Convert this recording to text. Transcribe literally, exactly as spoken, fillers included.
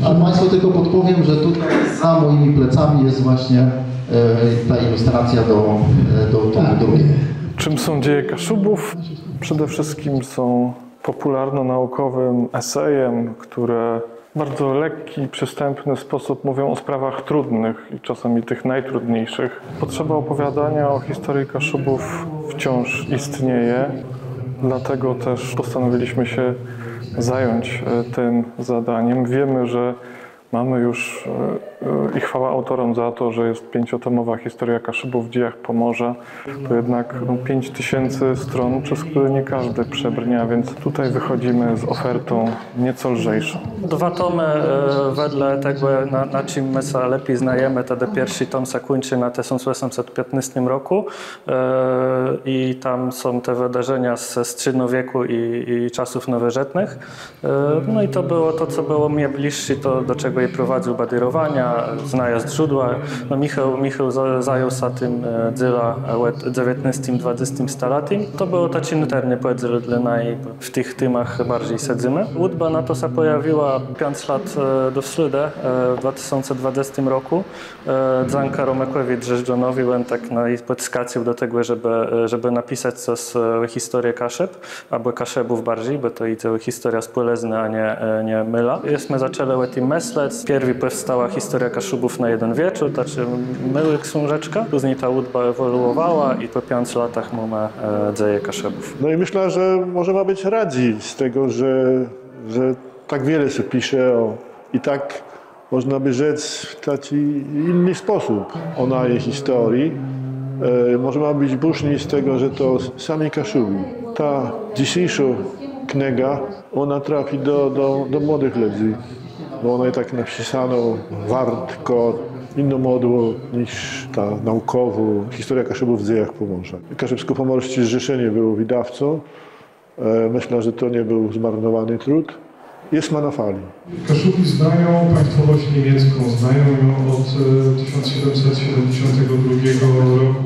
A Państwu tylko podpowiem, że tutaj za moimi plecami jest właśnie e, ta ilustracja do, e, do tomu drugiego. Czym są dzieje Kaszubów? Przede wszystkim są popularno-naukowym esejem, które w bardzo lekki, przystępny sposób mówią o sprawach trudnych i czasami tych najtrudniejszych. Potrzeba opowiadania o historii Kaszubów wciąż istnieje, dlatego też postanowiliśmy się zająć e, tym zadaniem. Wiemy, że mamy już e, e, i chwała autorom za to, że jest pięciotomowa historia Kaszubów w dziejach Pomorza. To jednak no, pięć tysięcy stron, przez które nie każdy przebrnie, a więc tutaj wychodzimy z ofertą nieco lżejszą. Dwa tomë e, wedle tegò, na, na czim më sã lepi znajemë, tedë pierszi tom sã kùńczi na tësąc òsmëset piãtnôstim rokù e, i tam są te wëdarzenia ze strzédnowiekù i, i czasów nowòżëtnëch. E, no i to bëło to, co bëło mie blisczé, to do czegò jô prowadzył badérowania, znajã zdrzódła. No Michôł, Michôł za- zajął sã tim e, dzélã e, òd dzewiãtnôstim, dwadzestim stalatim. To bëło taczi nôtërny pòdzél dlô naju, w tëch témach barżi sedzymë. Ùdba na to sã pòjawiła piãc lat e, do slôdë e, w dwa tësące dwadzestim rokù. E, dzãka Romkòwi Drzéżdżonowi, òn tak naju pòdskacził do tegò, żebë, e, żebë napisac cos e, historie Kaszëb, abò Kaszëbów barżi, bò to i całô historiô spòlëznë, a nié, e, nié môla. Jesmë zaczãlë ò tim mëslec. Pierwi pòwstała Historia Kaszubów na jeden wieczór, taczi môłi ksążeczka. Pózni ta ùdba ewòluòwała i pò piãc latach mómë e, Dzeje Kaszëbów. No i myślę, że możemy być radzi z tego, że, że tak wiele się pisze o, i tak można by rzec w taki inny sposób o najej historii. E, możemy być bùszny z tego, że to sami Kaszubi. Ta dzisiejsza kniga, ona trafi do, do, do młodych ludzi, bo ona jest tak napisana wartko, inną modło niż ta naukową historia Kaszubów w dzejach Pomorza. Kaszubsko-Pomorskie Zrzeszenie było wydawcą. E, myślę, że to nie był zmarnowany trud. Jest ma na fali. Kaszubi znają państwowość niemiecką, znają ją od e, tysiąc siedemset siedemdziesiąt drugiego roku.